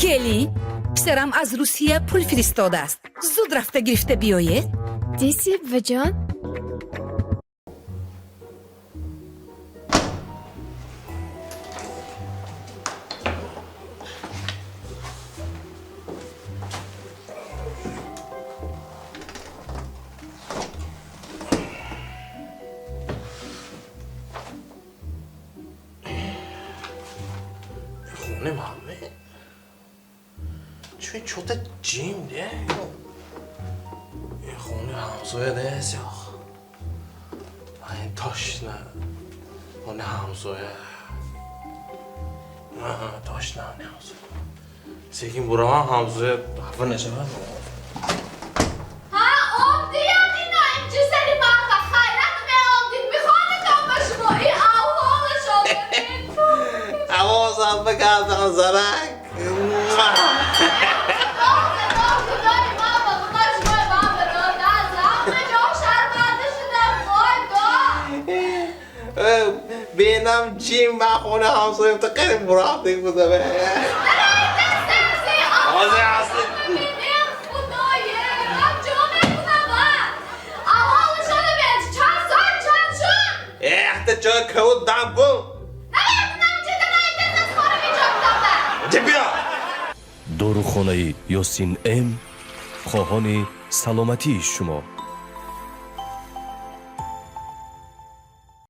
Келин, писарам аз Русия пул фиристодааст, зуд рафта гирифта биёед. Диси, буваҷон? Хоне маме чун чота ҷим де, ин хони ҳамсоя нест, ё ин точно хони ҳамсоя, точно хони ҳамсоя. Секин буравам, ҳамсоя хафа нашавад. Ҳа, омдиям, ино инҷи сари маха хайрат меомдид, мехонитон ба шумо ин авҳолашон. Ҳавосам бикардам, зарак. Худои мама, худои шумои ман бародар, ҳама ҷо шарманда шудам, вой дод. Бенам ҷим ба хони ҳамсоя қариб бурафтик буда. Ҳозир асли. Худое, ман ҷо мекунам, авҳолашона бен, чанд соат чанд шуд? Якта ҷой кавуд дам кун. Намекунам, чида наитез аз хона биҷоктама. Ҷа биё. Дорухонаи Ёсин М хоҳони саломатии шумо.